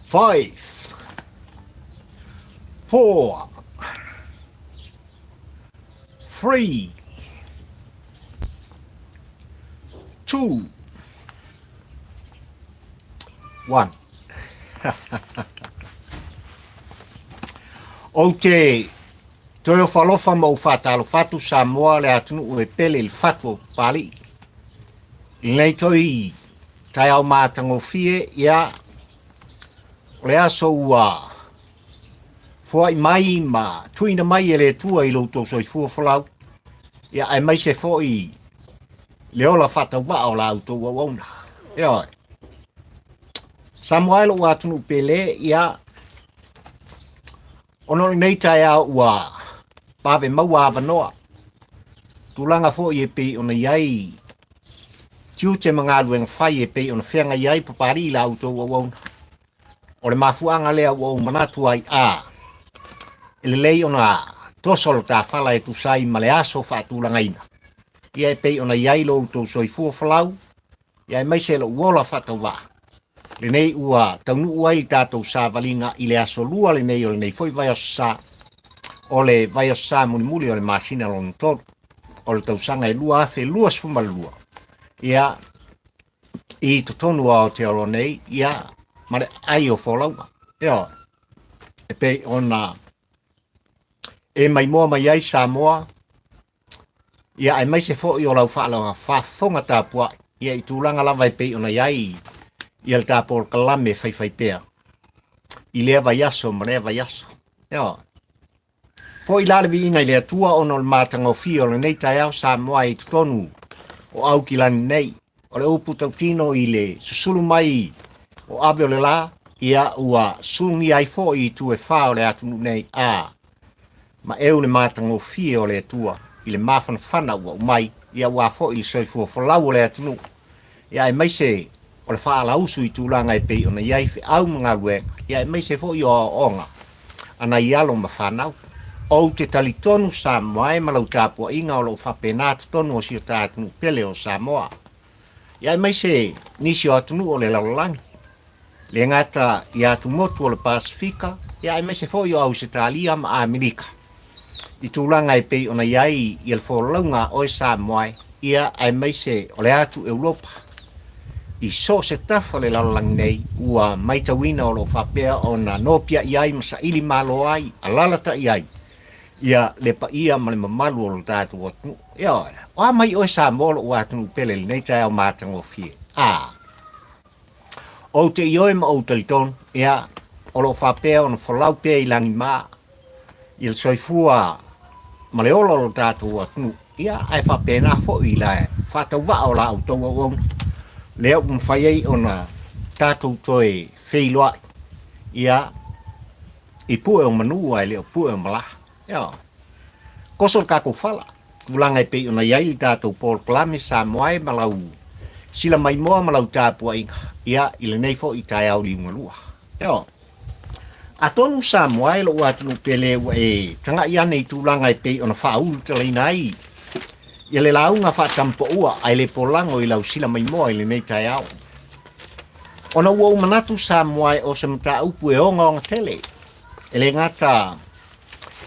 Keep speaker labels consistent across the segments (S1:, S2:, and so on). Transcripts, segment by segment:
S1: Five, four, three, two, one. Ou te toe ofalofa ma ou whātalofa atu Samoa le atunuu e pele i le fatu o Papali'i. I lenei toi taeao matagofie, ia, o le aso ua foai mai ma tuuina mai e le Atua i lo outou soifua folau, ia, aemaise foi le ola faatauvaa o la outou auauna. Ioe. Samoa e lou atunuu pele, ia, ona o lenei taeao ua vave maua avanoa, tulaga foi e pei ona i ai tiute ma galuega fai e pei ona feagai ai Papalii i la outou auauna. O le mafuaaga lea ua ou manatu ai, a, e lelei ona toso lo ta fala e tusa ai ma le aso faatulagaina, ia e pei ona i ai lo outou soifua folau, ia aemaise lou ola faatauvaa, lenei ua taunuu ai le tatou savaliga i le aso lua lenei o lenei foi vaiaso sa, o le vaiaso sa mulimuli o le masina lona tolu o le tausaga e 2022, ia i totonu o Aotearoa nei, ia ma le ai o folauga, ioe, e pei ona e maimoa mai ai Samoa, ia aemaise foi o lau faafofoga tapuai, ia i tulaga lava e pei ona i ai ia le ta polokalame faifaipea i lea vaiaso ma lea vaiaso. Ioe. Foi la le viiga i le Atua ona o le matagofie o lenei taeao Samoa i totonu o Aukilani nei. O le upu tautino i le susulu mai o ave o le la, ia ua sulugia ai foi i itu e fa o le atunuu nei, a ma eu le matagofie o le Atua i le mafanafana ua aumai, ia aua foi le soifua folau o le atunuu, ia aemaise o le faalausu i tulaga e pei ona i ai feau ma galuega, ia aemaise foi o aoaoga a nai alo ma fanau. Ou te talitonu Samoa e ma lau tapuaiga o lo o faapena totonu o si o ta atunuu pele o Samoa, ia aemaise nisi o atunuu o le lalolagi, le gata i atumotu o le Pasefika, ia aemaise foi o Ausetalia ma Amerika, i tulaga e pei ona i ai ia le folauga a oe Samoa e, ia aemaise o le atu Europa. I so o se tafa o le lalolagi nei, ua maitauina o lo o faapea ona nopiai ai ma saili malo ai, alalatai ai ia le paia ma le mamalu o lo tatou atunuu. Ioe, o a mai oe Samoa lou atunuu pele i lenei taeao matagofie? A. Ou te ioe ma ou talitonu, ia, o lo o faapea ona folau pea i lagima i le soifua ma le ola o lo tatou atunuu, ia, ae faapena foi i le faatauvaa o la outou auauna, lea ua mafai ai ona tatou toe feiloai, ia, i pue o manu ae le o pue o malā. Ioe. Koso le tatou fala, tulaga e pei ona i ai le tatou polokalame Samoa e ma lau sila maimoa ma lau tapuaiga, ia, i lenei foi taeao liugalua. Ioe. Atonu Samoa e lou atunuu pele ua e tagai ane i tulaga e pei ona faaulutalaina ai ia le lauga faatampoua ae le polago i lau sila maimoa i lenei taeao. Ona ua ou manatu Samoa e o se mataupu e ogaoga tele, e le gata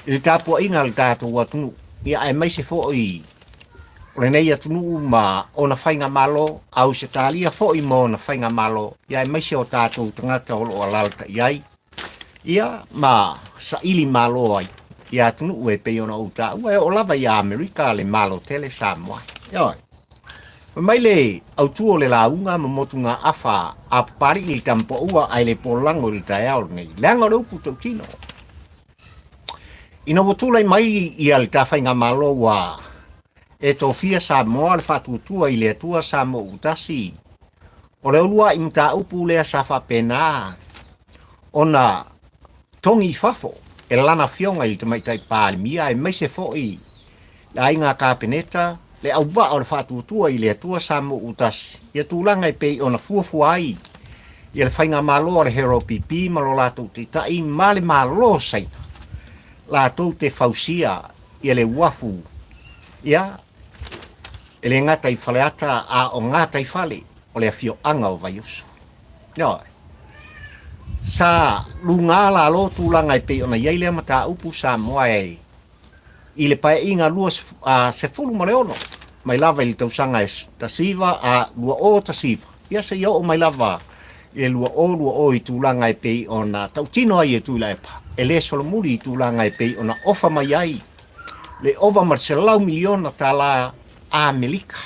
S1: i le tapuaiga a le tatou atunuu, ia aemaise foi o lenei atunuu ma ona faigamalo, Ausetalia foi ma ona faigamalo, ia aemaise o tatou tagata o lo o alaalatai ai, ia ma saili malo ai i atunuu e pei ona ou taua, e oo lava ia Amerika le Malo tele Samoa. Ioe. Fai mai le autu o le lauga ma motugaafa a Papalii i le Tamapoua ae le polago i le taeao lenei, leaga o le upu tautino. Ina ua tulai mai ia le ta faigamalo ua e tofia Samoa le faatuatua i le Atua Samoa ua tasi, o le uluai mataupu lea sa faapena ona togi i fafo e lana afioga i le Tamaitai Palemia aemaise foi le aiga Kapeneta, le auvaa o le faatuatua i le Atua Samoa ua tasi, ia tulaga e pei ona fuafua ai ia le faigamalo a le HRPP ma lo latou taitai ma le Malo o Saina latou te fausia ia le uafu ia e le gata i Faleata a o gataifale o le afioaga o Vaiusu. Ioe. Sa luga lalo tulaga e pei ona i ai lea mataupu Samoa e i le paeaiga 26 mai lava i le tausaga e 2019 ia seia oo mai lava i le 2020 i tulaga e pei ona tautino ai e Tuilaepa e le solomuli i tulaga e pei ona ofa mai ai le ova ma le $100 miliona Amerika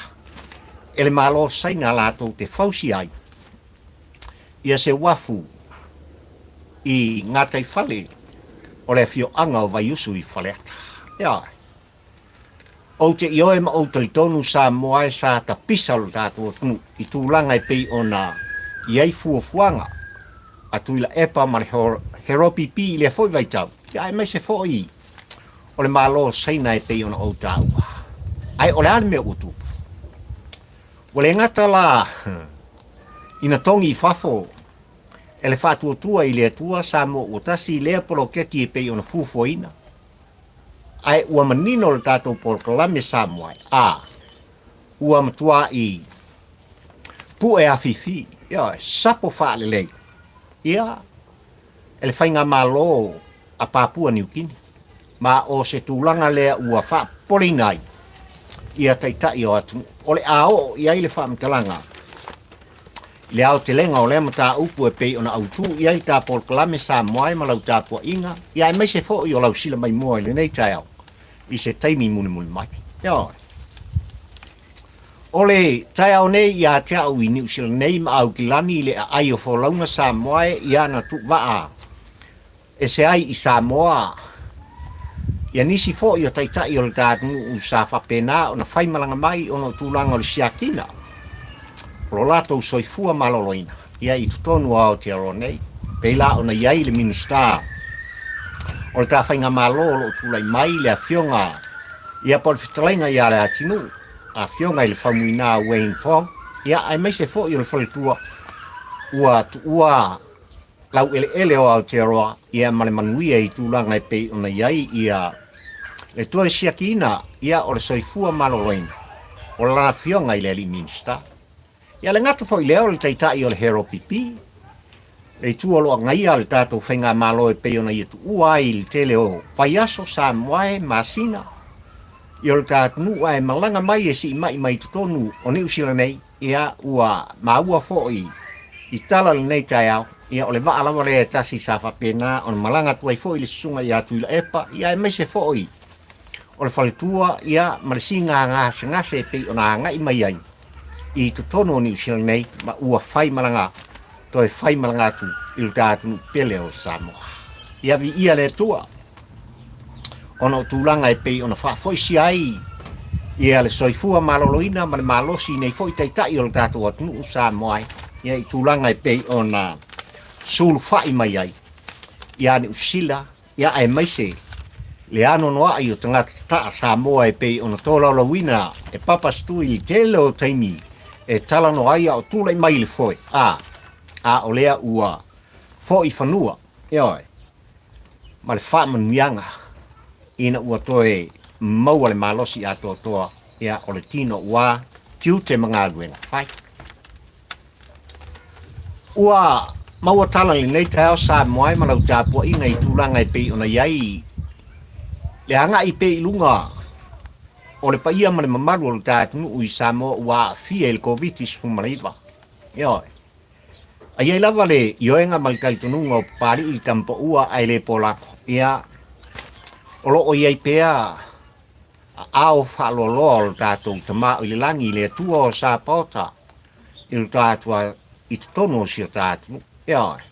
S1: e le Malo o Saina latou te fausia ai ia se uafu i gataifale o le afioaga o Vaiusu i Faleata. Ioe. Ou te ioe ma ou talitonu Samoa e sa tapisa lo tatou atunuu i tulaga e pei ona i ai fuafuaga a Tuilaepa ma le Heropipi i lea foi vaitau, ia aemaise foi o le Malo o Saina e pei ona ou taua. Ae o le a le mea ua tupu? Ua le gata la ina togi i fafo e le Faatuatua i le Atua Samoa ua tasi i lea poloketi e pei ona fuafuaina, ae ua manino le tatou polokalame Samoa a ua matua'i pu'e afifi, ioe, sapo faalelei ia e le faigamalo a Papua Niu Kini, ma o se tulaga lea ua faapopoleina ai ia taitai o atunuu. O le a oo i ai le faamatalaga i le aotelega o lea mataupu e pei ona autū i ai le ta polokalame Samoa e ma lau tapuaiga, ia aemaise foi o lau sila maimoa i lenei taeao i se taimi mulimuli mai. Ioe. O le taeao nei ia te au i Niu Sila nei ma Aukilani i le aai o folauga Samoa e i ana tuuvaa ese ai i Samoa ia nisi foi o taitai o le ta atunuu sa faapena ona faimalaga mai ona o tulaga o le siakina o lo latou soifua maloloina ia i totonu o Aotearoa nei. Pei la ona i ai le Minisita o le ta faigamalo o lo o tulai mai le Afioga ia po o le Fetalaiga ia Leatinuu, Afioga i le Faumuina Wayne Fong, ia aemaise foi o le faletua ua tuua laueleele o Aotearoa ia ma le manuia i tulaga e pei ona i ai ia le toe siakiina ia o le soifua maloloina o lana afioga i le alii Minisita. Ia le gata foi lea o le taitai o le HEROPP, le itu o lo o agaia le tatou faigamalo e pei ona ia tuua ai i le tele o vaiaso, Samoa e, masina, ia o le ta atunuu ae malaga mai e siimai mai totonu o Niu Sila nei, ia ua maua foi i tala lenei taeao, ia o le vaa lava lea e tasi sa faapena ona malaga atu ai foi le susuga ia Tuilaepa, ia aemaise foi o le faletua ia ma le siga gasegase e pei ona agai mai ai i totonu o Niu Sila nei, ma ua fai malaga toe fai malaga atu i lo ta atunuu pele o Samoa. Ia viia le Atua ona o tulaga e pei ona faafoisia ai ia le soifua maloloina ma le malosi nei foi taitai o le tatou atunuu Samoa ai, ia i tulaga e pei ona sulufai mai ai ia Niu Sila, ia aemaise le anoanoai o tagata taa Samoa e pei ona tolaulauina e Papa Stui i le tele o taimi e talanoa ai a o tulai mai i le foe, a, a o lea ua foi fanua, ioe, ma le faamanuiaga ina ua toe maua le malosi atoatoa, ia, o le tino ua tiute ma galuega fai. Ua maua tala i lenei taeao Samoa e ma lau tapuaiga i tulaga e pei ona i ai le agai pea i luga o le paia ma le mamalu o le ta atunuu i Samoa ua aafia i le Koviti-19. Ioe. A i ai lava le ioega ma le talitonuga o Papali'i i le Tamapaua ae le polako, ia, o lo o i ai pea aao faaloaloa o le tatou Tama i le lagi, le Atua o Sapaota, i lo ta atua i totonu o si o ta atunuu. Ioe.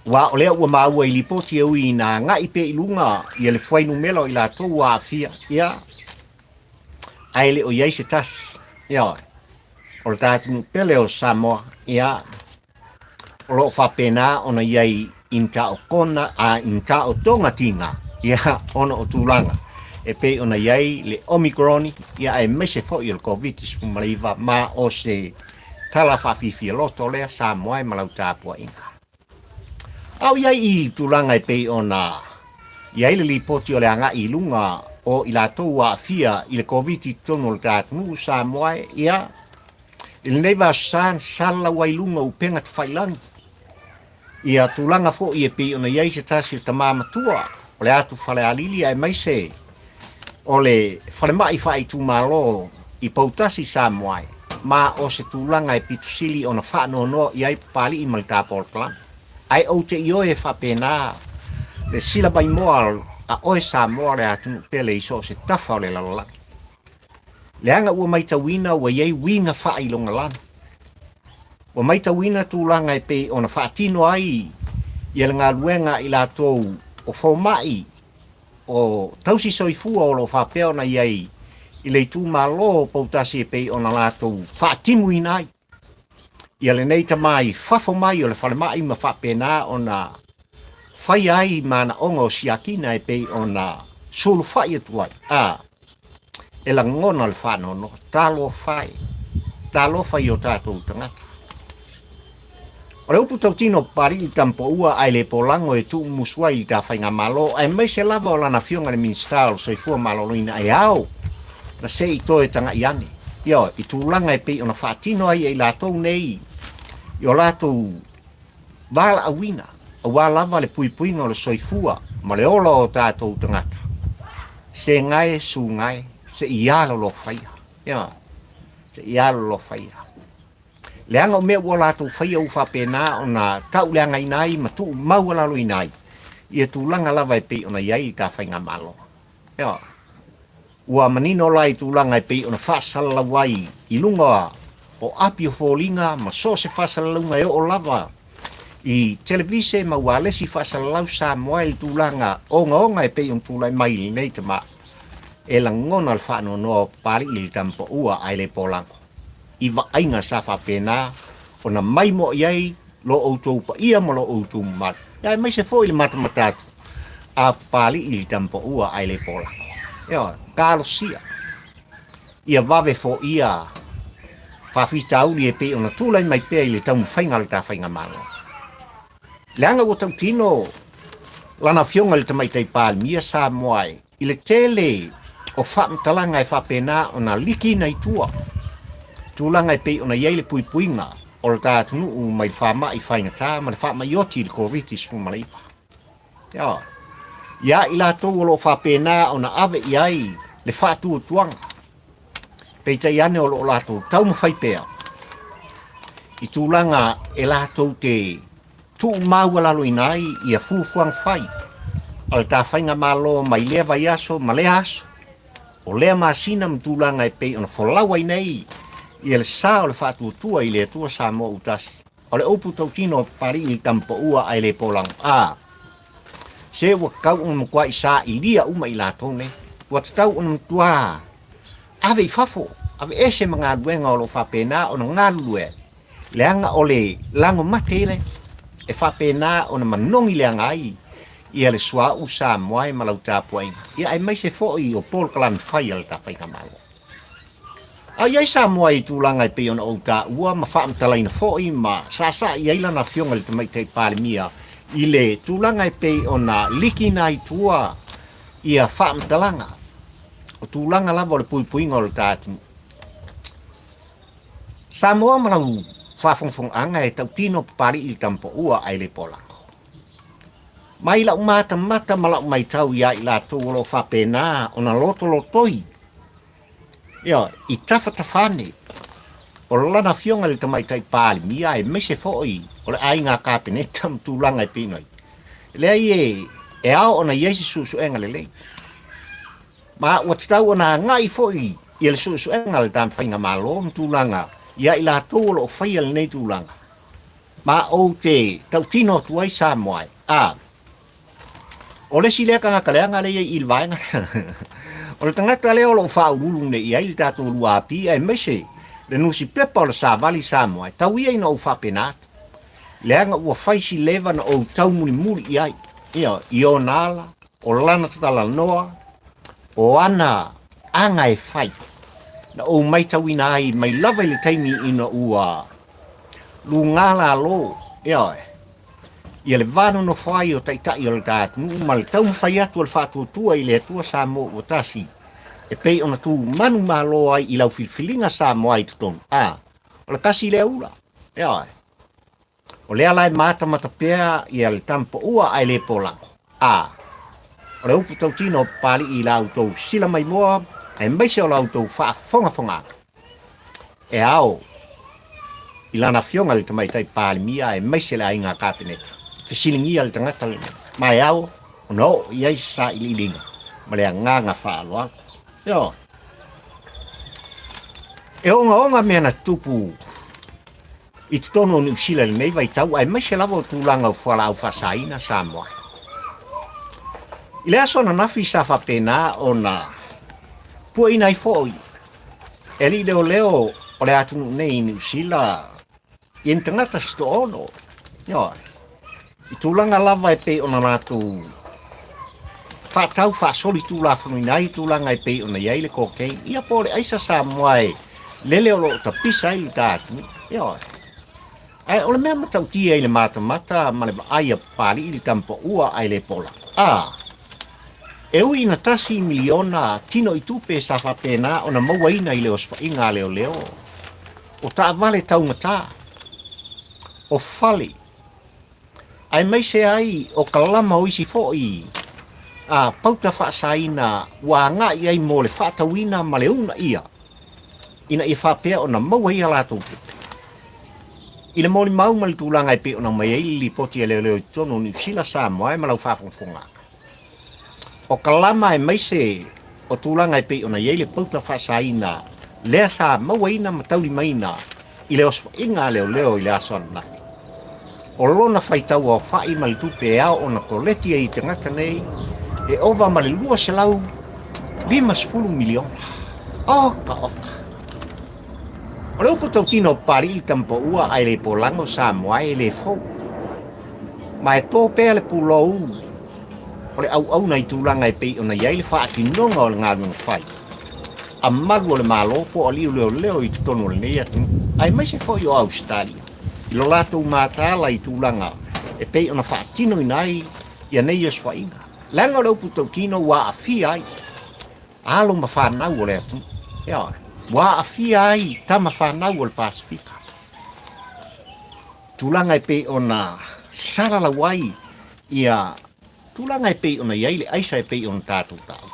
S1: Aua o lea ua maua i lipoti e ui ina agai pea i luga ia le fuainumera o i latou ua aafia, ia, ae le o i ai se tasi. Ioe. O le ta atunuu pele o Samoa, ia, o lo o faapena ona i ai i mataokona a i mataotoga tiga, ia, ona o tulaga e pei ona i ai le Omicron, ia, aemaise foi o le Koviti-19, ma o se tala faafiafia loto lea Samoa e ma lau tapuaiga. A o i ai i tulaga e pei ona i ai le lipoti o le agai i luga o i latou ua aafia i le Koviti i totonu o le ta atunuu Samoa e, ia, i lenei vaiaso sa na salalau ai luga o upega tafailagi. Ia tulaga foi e pei ona i ai se tasi o tama matua o le atu Falealili aemaise o le falemai faaitumalo i Poutasi Samoa e, ma o se tulaga e pito sili ona faanoanoa i ai Papalii ma le ta polokalame. Ae ou te ioe e faapena le sila maimoa a oe Samoa le atunuu pele i so o se tafa o le lalolagi. Leaga ua maitauina ua i ai uiga faailogalanu. Ua maitauina tulaga e pei ona faatino ai ia le galuega a i latou o fomai o tausi soifua o lo o faapea ona i ai i le itumalo o Poutasi e pei ona latou faatimuina ai ia lenei tama i fafo mai o le falemai ma faapena ona faia ai manaoga o siakina e pei ona sulufai atu ai. A e lagona le faanoanoa, talofa e, talofa i o tatou tagata. O le upu tautino Papalii le tamapoua ae le polago e tuumumusu ai i le ta faigamalo aemaise lava o lana afioga i le Minisita o le Soifua Maloloina e ao na se i toe tagai ane, ioe, i tulaga e pei ona faatino ai e i latou nei i o latou valaauina aua lava le puipuiga o le soifua ma le ola o tatou tagata. Segae, sugae, se i alolofaia, ioe, se i alolofaia. Leaga o mea ua latou faia ua faapena ona tauleagaina ai ma tuumaualaloina ai ia tulaga lava e pei ona i ai le ta faigamalo. Ioe. Ua manino la i tulaga e pei ona faasalalau ai i luga o api o foliga ma so o se faasalalauga e oo lava i televise ma ualesi faasalalau Samoa i le tulaga ogaoga e pei ona tulai mai i lenei tama e lagona le faanoanoa o Papalii i le tamapaua ae le polago. I vaaiga sa faapena ona maimoa i ai lo outou paia ma lo outou mamalu, aemaise foi le matamata atu a Papalii i le tamapaua ae le polago. Ioe, talosia ia vave foia faafitauli e pei ona tulai mai pea i le taumafaiga a le ta faigamalo. Leaga ua tautino lana afioga i le Tamaitai Palemia Samoa e i le tele o faamatalaga e faapena ona likiina i tua tulaga e pei ona i ai le puipuiga o le ta atunuu mai le faamai faigata ma le faamai oti i le Koviti-19. Ioe. Ia i latou o lo o faapena ona ave i ai le faatuatuaga, peitai ane o lo o latou taumafai pea i tulaga e latou te tuumaualaloina ai ia fuafuaga fai a le ta faigamalo mai lea vaiaso ma lea aso, o lea masina ma tulaga e pei ona folau ai nei ia le sa o le faatuatua i le Atua Samoa ua tasi. O le upu tautino a Papalii i le tamapaua ae le polago, a se ua tatau ona matuai sailia uma i latou nei. Ua tatau ona matua ave i fafo, ave ese ma galuega o lo o faapena ona galulue ai, leaga o le lago mate lea e faapena ona manogi leaga ai ia le suauu Samoa e ma lau tapuaiga, ia aemaise foi o polokalame fai a le ta faigamalo. A i ai Samoa i tulaga e pei ona ou taua ma faamatalaina foi ma saasaa i ai lana afioga i le Tamaitai Palemia i le tulaga e pei ona likiina ai tua ia faamatalaga o tulaga lava o le puipuiga o le ta atunuu. Samoa ma lau faafogafogaaga e tautino Papalii i le tamapaua ae le polago. Mai lau matamata ma lau maitau iā i latou o lo o faapena ona lotolotoi Ioe, i tafatafa ane o lana afioga i le Tamaitai Palemia aemaise foi o le aiga Kapeneta ma tulaga e pei ona i ai. Leai e, e ao ona i ai se suesuega lelei. Ma ua tatau ona agai foi ia le suesuega a le ta faigamalo ma tulaga ia i latou o lo o faia lenei tulaga. Ma ou te tautino atu ai Samoa e, a, O le isi lea tagata leaga lea i i le vaega lea. O le tagata lea o lo o faauluulu nei i ai le tatou 2AP aemaise le nusipepa o le Savali Samoa, e tau ia ina ou faapena atu, leaga ua fai si leva na ou taumulimuli i ai, ioe, i ona ala, o lana talanoa, o ana aga e fai, na ou maitauina ai mai lava i le taimi ina ua luga lalo, ioe, ia le va nonofo ai o taitai o le ta atunuu ma le taumafai atu o le faatuatua i le Atua Samoa ua tasi e pei ona tu manumalo ai i lau filifiliga Samoa i totonu. A, o le tasi lea ula. Ioe. O lea la e matamata pea ia le tama paua ae le polago. A O le upu tautino o Papalii i la outou sila maimoa aemaise o la outou faafogafogaaga e ao i lana afioga i le Tamaitai Palemia aemaise le aiga Kapeneta, fesiligia le tagata lenei, ma e ao ona oo i ai se sailiiliga ma le agaga faaaloalo. Ioe. E ogaoga mea na tutupu i totonu o Niu Sila i lenei vaitau aemaise lava o tulaga o fualaau faasaina Samoa. I le aso ananafi sa faapena ona puaina ai foi e alii leoleo o le atunuu nei i Niu Sila i ni tagata se toaono. Ioe. I tulaga lava e pei ona latou faatau faasolitulafonoina ai tulaga e pei ona i ai le cocaine, ia po o le aisa Samoa e lele o lo o tapisa ai le ta atunuu. Ioe. Ae o le mea matautia i le matamata ma le vaai a Papalii i le tama paua ae le pola. A E ui ina 1 miliona tino i tupe sa faapena ona mauaina i le osofaiga a leoleo, o taavale taugata, o fale, aemaise ai o kalama o isi foi a pauta faasaina ua agai ai mo le faatauina ma le uunaia ina ia faapea ona maua ai a latou tupe. I le molimau ma le tulaga e pei ona aumai ai le lipoti a leoleo i totonu o Niu Sila, Samoa e ma lau faafogafoga. O kalama aemaise o tulaga e pei ona i ai le pauta faasaina lea sa mauaina ma taulimaina i le osofaiga a leoleo i le aso ananafi. O lona faitau aofai ma le tupe e ao ona koleti ai i tagata nei e ova ma le 250 miliona. Oka oka! O le upu tautino o Papalii le tama paua ae le polago Samoa e le fou. Ma e tō pea le pulou o le auauna i tulaga e pei ona i ai le faatinoga o le galuega fai a malu o le Malo po o alii leoleo i totonu o lenei atunuu, aemaise foi o Ausetalia, i lo latou mataala i tulaga e pei ona faatinoina ai ia nei osofaiga. Leaga o le upu tautino ua aafia ai alo ma fanau o le atunuu. Ioe, ua aafia ai tama fanau o le Pasefika. Tulaga e pei ona salalau ai ia tulaga e pei ona i ai le aisa e pei ona tatou taua.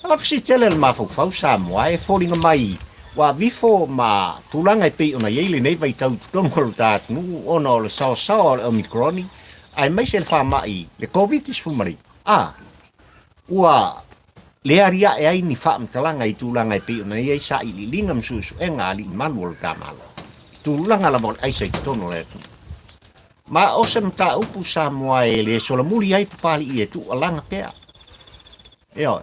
S1: A o le fesili tele a le mafaufau Samoa e foliga mai ua avifo ma tulaga e pei ona i ai lenei vaitau i totonu o lo ta atunuu ona o le saoasaoa o le Omicron aemaise le faamai le Koviti-19. A Ua le aliae ai ni faamatalaga i tulaga e pei ona i ai sailiiliga ma suesuega a alii malu o le ta Malo i tulaga lava o le aisa i totonu o le atunuu. Ma o se mataupu Samoa e le solamuli ai Papalii e tuualaga pea. Ioe,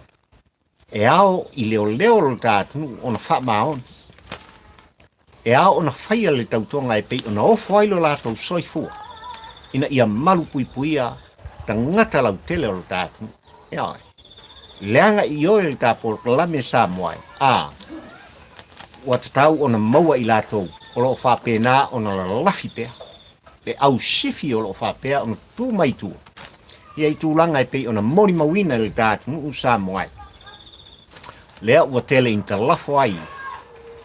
S1: e ao i leoleo o le ta atunuu ona faamaoni. E ao ona faia le tautoga e pei ona ofo ai lo latou soifua ina ia malupuipuia tagata lautele o lo ta atunuu. Ioe. Leaga i oe le ta polokalame Samoa e, a ua tatau ona maua i latou o lo o faapena ona lalafi pea le au sifi o lo o faapea ona tu mai i tua ia i tulaga e pei ona molimauina i le ta atunuu Samoa e. Lea ua tele ina talafo ai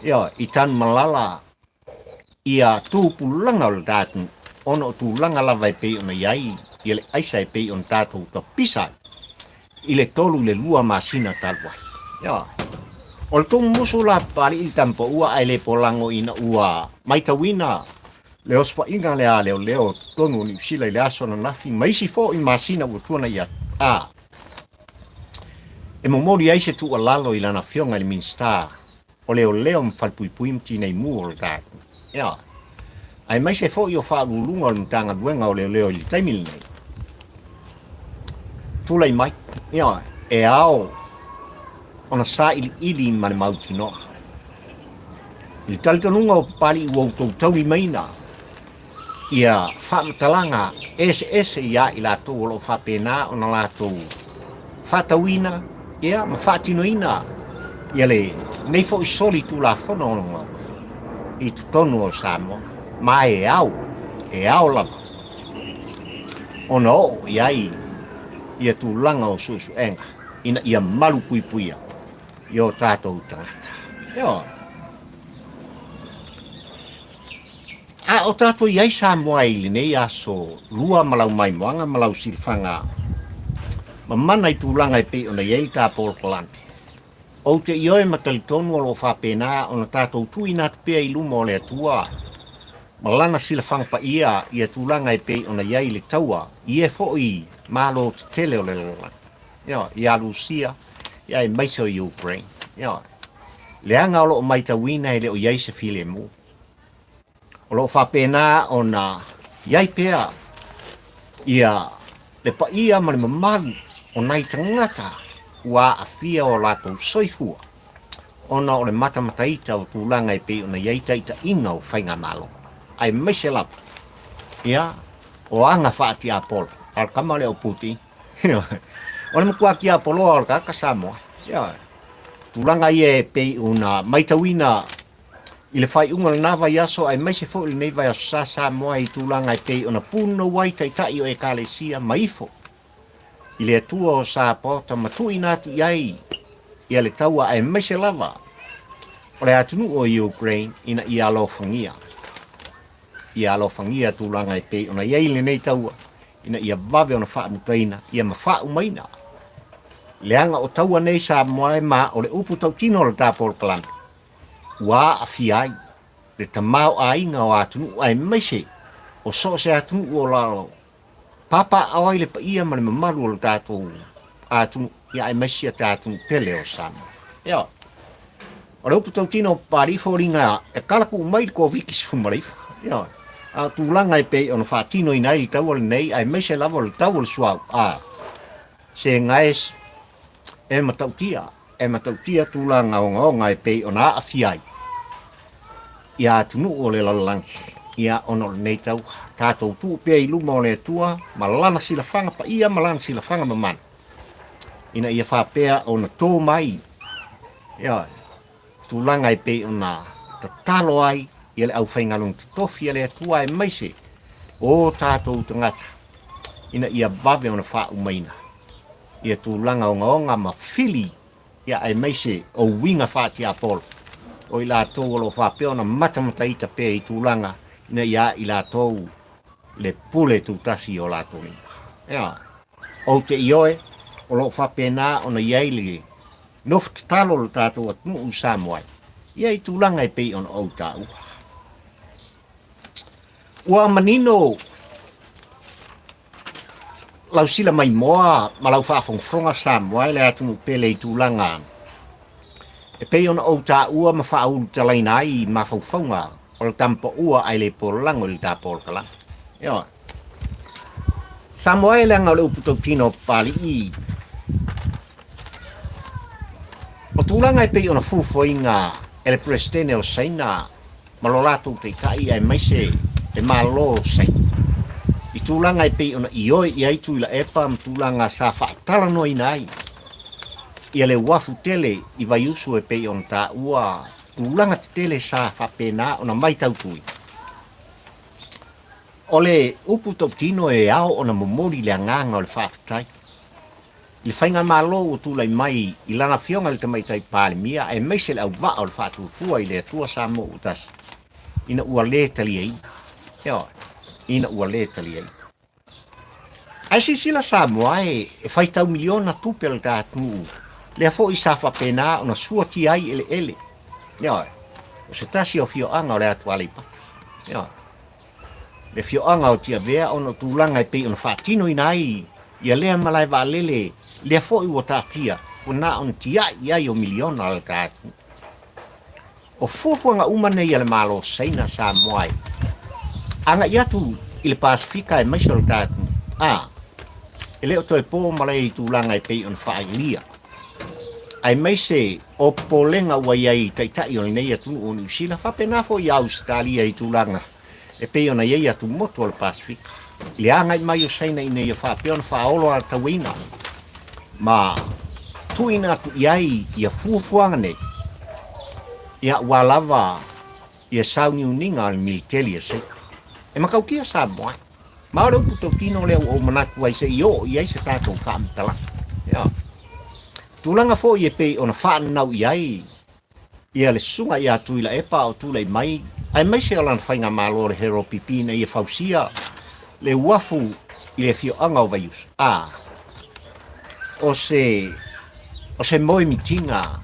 S1: ia i Tanumalala ia tupulaga o le ta atunuu ona o tulaga lava e pei ona i ai ia le aisa e pei ona tatou tapisa ai i le 3 i le 2 masina talu ai. Ia, o le tumumusu la Papalii le tama paua ae le polago ina ua maitauina le osofaiga lea a leoleo totonu o Niu Sila i le aso ananafi ma isi foi masina ua tuanai atu, a E momoli ai se tuualalo i lana Afioga i le Minisita o Leoleo ma Falepuipui ma Tinei Mu o le ta atunuu, ioe, aemaise foi o Faauluuluga o le Matagaluega o Leoleo i le taimi lenei. Tulai mai, ioe, e ao ona sailiili ma le mautinoa. I le talitonuga o Papalii ua outou taulimaina ia faamatalaga eseese ia i latou o lo o faapena ona latou faatauina ia ma faatinoina ia lenei foi soli tulafono ogaoga i totonu o Samoa. Ma e ao, e ao lava ona oo i ai ia tulaga o suesuega ina ia malupuipuia i o tatou tagata. Ioe. A o tatou i ai Samoa i lenei aso lua ma lau maimoaga ma lau silafaga mamana i tulaga e pei ona i ai le ta polokalame. Ou te ioe ma talitonu o lo o faapena ona tatou tuuina atu pea i luma o le Atua ma Lana silafaga paia ia tulaga e pei ona i ai le taua i e foi Malo tetele o le lalolagi, ioe, ia Rusia, ia aemaise o Ukraine, ioe. Leaga o lo o matauina e le o i ai se filemu. O lo o faapena ona i ai pea ia le paia ma le mamalu o nai tagata ua aafia o latou soifua ona o le matamataita o tulaga e pei ona i ai taitaiga o faigamalo, aemaise lava ia o aga faatiapolo. A o le tama lea o Putin, o le matua tiapoloa o le tagata Samoa. Ioe, tulaga ia e pei ona matauina i le faaiuga o lena vaiaso aemaise foi o lenei vaiaso sa Samoa i tulaga e pei ona punonou ai taitai o Ekalesia ma ifo i le Atua o Sapaota ma tuuina atu i ai ia le taua aemaise lava o le atunuu o Ukraine ina ia alofagia ia alofagia tulaga e pei ona i ai lenei taua ina ia vave ona faamutaina ia ma faaumaina leaga o taua nei Samoa e ma o le upu tautino o le ta polokalame ua aafia ai le tamaoaiga o atunuu aemaise o so o se atunuu o lo papaaao ai le paia ma le mamalu o le tatou atunuu, ia aemaise si ta atunuu pele o Samoa. Ioe. O le upu tautino o Papalii foliga e kala kuu mai le Koviti-19. Ioe. A o tulaga e pei ona faatinoina ai le taua lenei aemaise lava o le tau o le suauu, a se gae e matautia, e matautia tulaga ogaoga e pei ona aafia ai ia atunuu o le lalolagi, ia ona o lenei tau, tatou tuu pea i luma o le Atua ma Lana silafaga paia ma Lana silafaga mamana, ina ia faapea ona tō mai ia tulaga e pei ona tatalo ai ia le aufaigaluega totofi a le Atua aemaise o tatou tagata ina ia vave ona faaumaina ia tulaga ogaoga ma fili ia aemaise o uiga faatiapolo o i latou o lo o faapea ona matamataita pea i tulaga ina ia a i latou le pule tutasi i o latou lima. Ioe. Ou te ioe, o lo o faapena ona i ai le nofo tatalo o le tatou atunuu i Samoa ia i tulaga e pei ona ou taua. Ua manino lau sila maimoa ma lau faafogafoga Samoa i le atunuu pele i tulaga e pei ona ou taua ma faaulutalaina ai mafaufauga o le tamapaua ae le pololago i le ta polokalame. Ioe. Samoa e leaga o le upu tautino o Papalii o tulaga e pei ona fuafuaina e le Peresetene o Saina ma lo latou taitai aemaise le Malo o Saina i tulaga e pei ona ioe i ai Tuilaepa ma tulaga sa faatalanoaina ai ia le uafu tele i Vaiusu e pei ona taua tulaga tetele sa faapena ona matautuina. O le upu tautino e ao ona momoli le agaga o le faafetai i le Faigamalo ua tulai mai i lana Afioga i le Tamaitai Palemia aemaise le auvaa o le faatuatua i le Atua Samoa ua tasi ina ua le taliaina. Ioe, ina ua le taliaina. Ae silasila Samoa e, e faitau miliona tupe a le ta atunuu, lea foi sa faapena ona suatia ai eleele. Ioe, o se tasi o afioaga o le atu Aleipata. Ioe. Le afioaga o Tiavea ona o tulaga e pei ona faatinoina ai ia lea malae vaalele lea foi ua taatia ua na ona tiai i ai o miliona a le ta atunuu. O fuafuaga uma nei a le Malo o Saina Samoa e agai atu i le Pasefika aemaise o le ta atunuu, a e le o toe po malae i tulaga e pei ona faaalia aemaise o popolega ua i ai i taitai o lenei atunuu o Niu Sila, faapena foi i Ausetalia i tulaga e pei ona i ai atumotu o le Pasefika. I le agai mai o Saina ina ia faapea ona faaolo alatauina ma tuuina atu i ai ia fuafuaga nei, ia ua lava ia sauniuniga a le militeli a Saina. E matautia Samoa. Ma o le upu tautino lea ua ou manatu ai se i oo i ai se tatou faamatalaga. Ioe. Tulaga foi e pei ona faananau i ai ia le susuga ia Tuilaepa a o tulai mai aemaise o lana faigamalo o le Harold Pipi ina ia fausia le uafu i le afioaga o Vaiusu. A o se o se moemitiga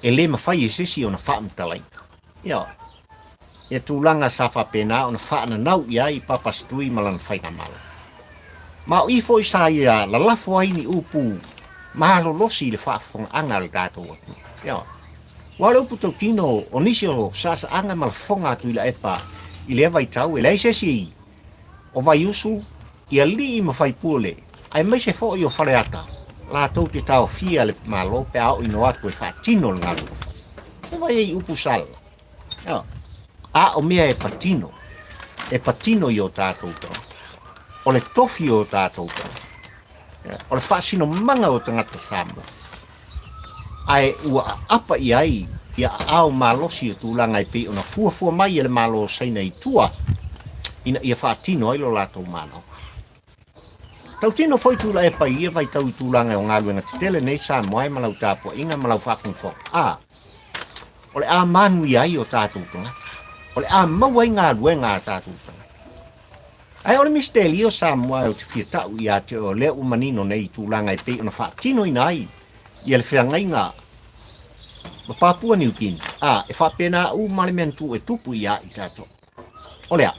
S1: e le mafai e se isi ona faamatalaina. Ioe. Ia tulaga sa faapena ona faananau i ai Papa Setui ma lana faigamalo. Ma o i foi sa ia lalafo ai ni upu malolosi i le faafofogaaga a le tatou atunuu. Ioe. Aua o le upu tautino o nisi o saasaaga ma lafoga a Tuilaepa i lea vaitau, e leai se isi o Vaiusu i alii ma faipule, aemaise foi o Faleata, latou te taofia le Malo pe a oo ina o atu e faatino le galuega fai. E vai ai upu sala. A o mea e patino, e patino i o tatou tagata. O le tofi o tatou tagata. O le faasinomaga o tagata Samoa. Ae ua aapa i ai ia aao malosi o tulaga e pei ona fuafua mai e le Malo o Saina i tua ina ia faatino ai lo latou Malo. Tautino foi Tuilaepa i ia vaitau i tulaga o galuega tetele nei Samoa e ma lau tapuaiga ma lau faafogafoga. A, o le a manuia ai o tatou tagata. O le a maua ai galuega a tatou tagata. Ae o le misitelio Samoa ou te fia tau ia te oe o lea ua manino nei i tulaga e pei ona faatinoina ai ia le feagaiga ma Papua Niu Kini, a e faapena uma le mea na tuu e tupu ia i tatou. O le a?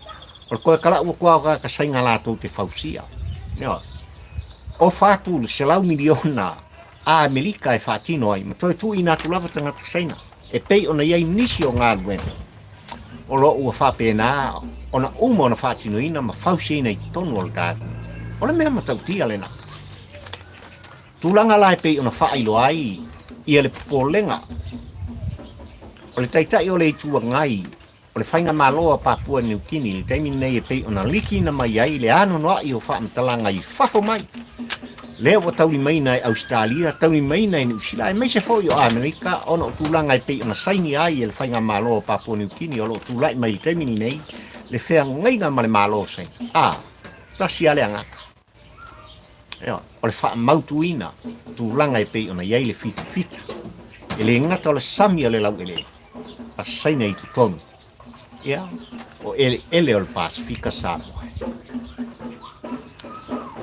S1: O le toe kalau atu lava o tagata Saina latou te fausia. Ioe. Ofa atu le 100 miliona Amerika e faatino ai ma toe tuuina atu lava tagata Saina e pei ona i ai nisi o galuega o lo o ua faapena ona uma ona faatinoina ma fausiaina i totonu o le ta atunuu. O le mea matautia lena. Tulaga la e pei ona faailoa ai ia le popolega o le Taitai o le Itu Agai o le Faigamalo a Papua Niu Kini i le taimi lenei e pei ona likiina mai ai le anoanoai o faamatalaga i fafo mai, lea ua taulimaina e Ausetalia, taulimaina e Niu Sila aemaise foi o Amerika ona o tulaga e pei ona saini ai e le Faigamalo a Papua Niu Kini o lo o tulai mai i le taimi lenei le feagaiga ma le Malo o Saina. A, tasi lava le agaga. Ioe, o le faamautuina tulaga e pei ona i ai le fitafita, e le gata o le sami o le laueleele, a Saina i totonu, ia, o eleele o le Pasefika Samoa.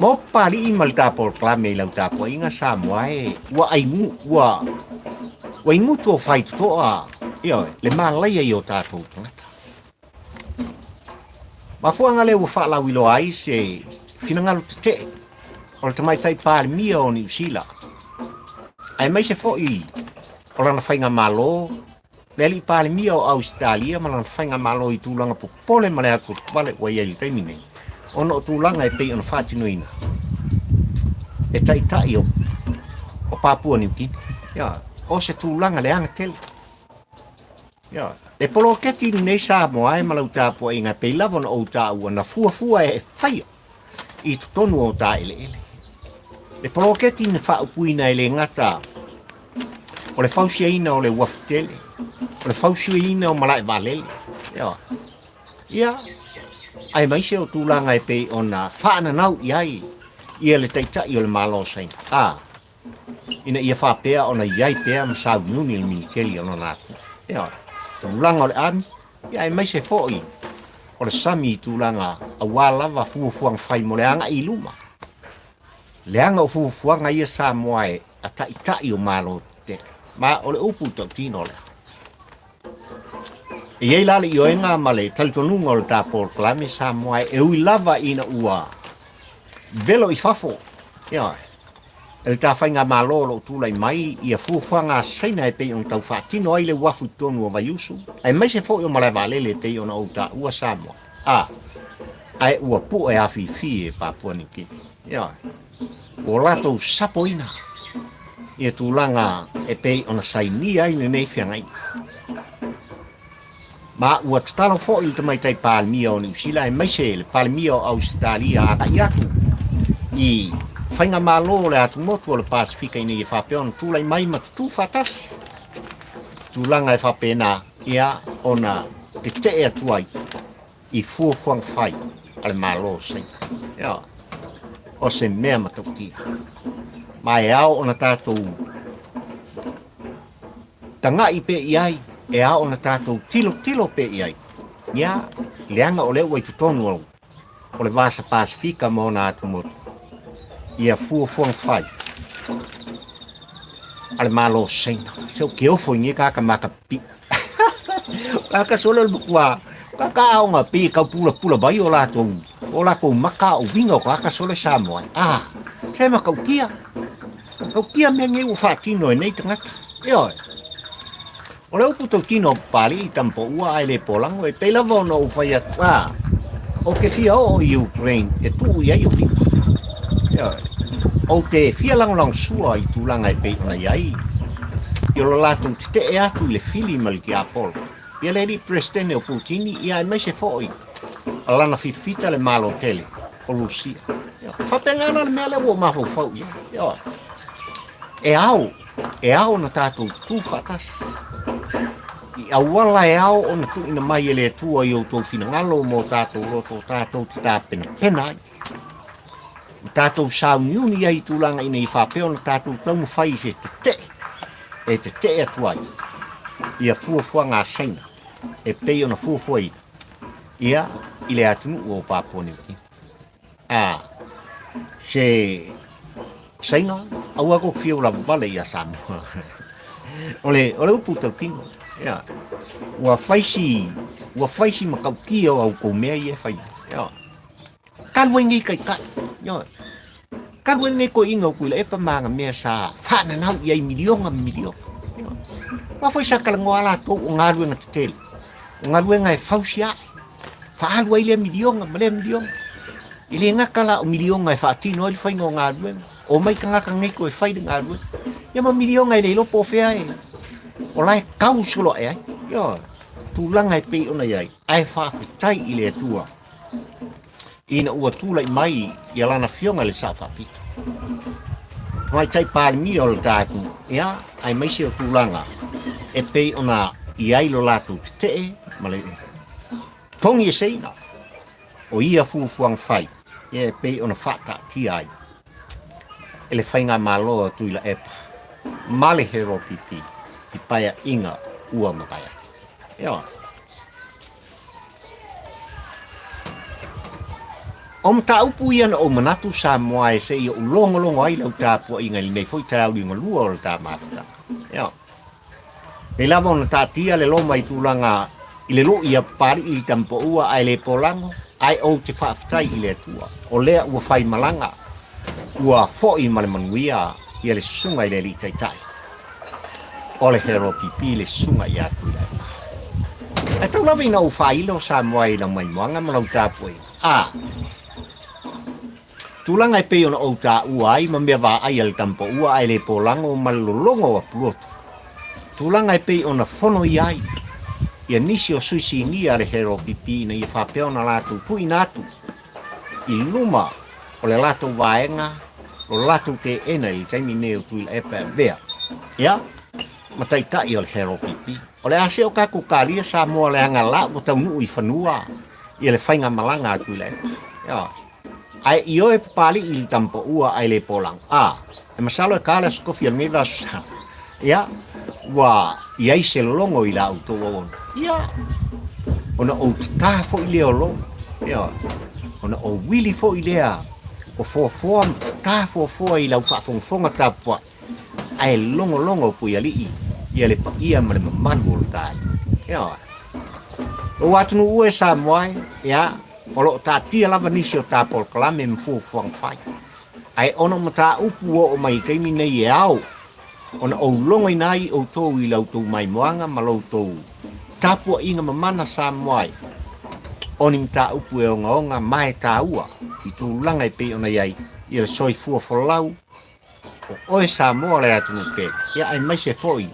S1: Mo Papalii ma le ta polokalame i lau tapuaiga Samoa e, ua aigu, ua, ua igutu o faitotoa, ioe, le malaia i o tatou tagata. Mafuaaga lea ua faalauiloa ai se finagalo tetee o le tamaitai Palemia o Niu Sila, aemaise foi o lana faigamalo, le alii Palemia o Ausetalia ma lana faigamalo i tulaga popole ma le atuatuvale ua i ai i le taimi nei, ona o tulaga e pei ona faatinoina e taitai o Papua Niu Kini. Ia, o se tulaga leaga tele. Ioe. Le poloketi lenei Samoa e ma lau tapuaiga e pei lava ona ou taua na fuafua e faia i totonu o ta eleele. Le poloketi na faaupuina e le gata o le fausiaina o le uafu tele, o le fausiaina o malae vaalele. Ioe. Ia, aemaise o tulaga e pei ona faananau i ai ia le Taitai o le Malo o Saina. A, ina ia faapea ona i ai pea ma sauniuni le militeli o lona atunuu. Ioe, tulaga o le ami, ia aemaise foi o le sami i tulaga aua lava fuafuaga fai mo le agai i luma. Leaga o fuafuaga ia Samoa e a taitai o Malo tetele. Ma o le upu tautino lea. E i ai la le ioega ma le talitonuga o le ta polokalame Samoa e ui lava ina ua velo i fafo, ioe, E le ta faigamalo o lo o tulai mai ia fuafuaga a Saina e pei ona tau faatino ai le uafu i totonu o Vaiusu, aemaise foi o malaevaalele e pei ona ou taua Samoa, a, ae ua pue afifi e Papua Niu Kini. Ioe. Ua latou sapoina ia tulaga e pei ona sainia ai lenei feagaiga. Ma ua tatalo foi le tamaitai Palemia o Niu Sila aemaise le Palemia o Ausetalia agai atu i faigamalo o le atumotu o le Pasefika ina ia faapea ona tulai mai ma tutū faatasi tulaga e faapena ia ona tetee atu ai i fuafuaga fai a le Malo o Saina. Ia, o se mea matautia. Ma e ao ona tatou taga'i pea i ai. e ao ona tatou tilotilo pea i ai, ia, leaga o lea ua i totonu o o le Vasa Pasefika ma ona atumotu, ia fuafuaga fai a le Malo o Saina. Se o ke ofo i nei kāka maka pipi. Kāka sole o le matua, kāka aoga pe kau pula pula mai o lātou, o lākou maka o winga o kāka sole Samoa. Ah, se makautia. Makautia mea nei ua whaatino e nei tangata. E oe. O le upu tautino o Papali'i i Tamapoua ae le pōlago e pei lava ona ou fai atu, ā, ou te fia oo i Ukraine e tuu i ai ou lima. Ioe. Ou te fia lagolagosua i tulaga e pei ona i ai i o lo latou tetee atu i le fili ma le tiapolo. Ia le alii Peresetene o Putini, ia aemaise foi a lana fitafita le Malo tele o Rusia. Ioe. Faapena la le mea lea ua ou mafaufau i ai. Ioe. E ao, e ao ona tatou tutū faatasi. I auala e ao ona tuuina mai e le Atua i outou finagalo mo tatou loto tatou te tapenapena ai. Ma tatou sauniuni ai i tulaga ina ia faapea ona tatou taumafai i se tetee e tetee atu ai ia fuafuaga a Saina e pei ona fuafuaina ia i le atunuu o Papua Niu Kini. A se Saina, aua kou fia ula vale ia Samoa. O le, o le upu tautino, ia, ua faisi, ua faisi makautia o au kou mea ia e fai. Ia, kalu ai nei taitai, ia, kalu ai nei toeaina o Tuilaepa ma ana mea sa faananau i ai miliona ma miliona. Ia, aua foi sa talanoa a latou o galuega tetele, o galuega e fausia ae. Faaalu ai lea miliona ma lea miliona. E le gata la o miliona e faatino ai le faiga o galuega, omai tagata nei toe fai le galuega. Ia ma miliona e le iloa po o fea e, o la e tau solo ae ai. Ioe, tulaga e pei ona i ai, ae faafetai i le Atua ina ua tulai mai ia lana Afioga i le Sao Faapito, Tamaitai Palemia o le ta atunuu, ia, aemaise o tulaga e pei ona i ai lo latou tetee ma le togi eseina o ia fuafuaga fai, ia e pei ona faataatia ai e le Faigamalo a Tuilaepa ma le HRPP i paeaiga ua mavae atu. Ioe. O mataupu ia na ou manatu Samoa e seia ou logologo ai lau tapuaiga i lenei foi taeao liugalua o le ta mafutaga. Ioe. Pei lava ona taatia le loma i tulaga i le lui a Papali'i i le Tamapoua ae le polago, ae ou te faafetai i le Atua, o lea ua fai malaga, ua foi ma le manuia ia le susuga i le Alii Taitai o le HRPP le susuga ia Tuilaepa. Ae tau lava ina ou faailo Samoa i lau maimoaga ma lau tapuaiga, a Tulaga e pei ona ou taua ai ma mea vaai a le Tamapoua ae le polago ma le lologo o Apulotu. Tulaga e pei ona fonoia ai ia nisi o sui sinia a le HRPP ina ia faapea ona latou tuuina atu i luma o le latou vaega lo latou teena i le taimi nei o Tuilaepa e avea ia ma taitai o le HRPP. O le a se o tatou kalia Samoa leaga la ua taunuu i fanua ia le faigamalaga a Tuilaepa. Ioe. Ae ioe Papali'i i le Tamapoua ae le polago. A, e masalo e ka le Aso Tofi o lenei vaiaso sa. Ia, ua i ai se logo i la outou auauna. Ia, ona ou tatā foi lea o logo. Ioe. Ona ou wili foi lea o foafoa ma tatā foafoa i lau faafogafoga tapuai, ae logologo Puialii ia le paia ma le mamalu o lo ta atunuu. Ioe. Lou atunuu e Samoa e, ia, O lo o taatia lava nisi o ta polokalame ma fuafuaga fai. Ae ona o mataupu ua oo mai i le taimi nei e ao ona ou logoina ai outou i la outou maimoaga ma lo outou tapuaiga mamana Samoa ai, o ni mataupu e ogaoga ma e taua i tulaga e pei ona i ai ia le soifua folau O oe Samoa le atunuu pele, ia aemaise foi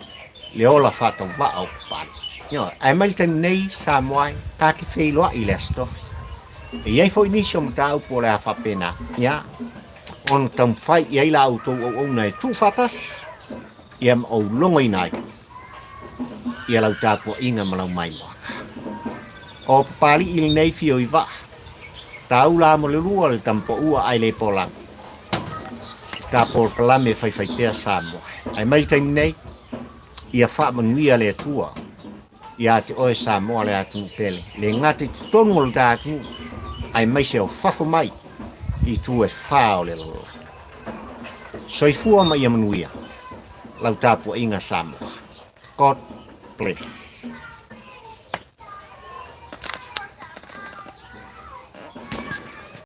S1: le ola faatauvaa o Papalii. Ioe, ae mai le taimi nei Samoa e, ta te feiloai i le Aso Tofi. E i ai foi nisi o mataupu o le a faapena, ia, ona taumafai i ai la outou auauna e tuufaatasi, ia ma ou logoina ai ia lau tapuaiga ma lau maimoaga. O Papalii lenei fio i vaa, taula mo le lua le Tamapoua ae le polago. Ta polokalame faifaipea Samoa. Ae mai le taimi nei, ia faamanuia le Atua Ia te oe Samoa le atunuu pele, le gata i totonu o le ta atunuu, aemaise o fafo mai i itu e fa o le lalolagi. Soifua ma ia manuia lau tapuaiga Samoa. God bless.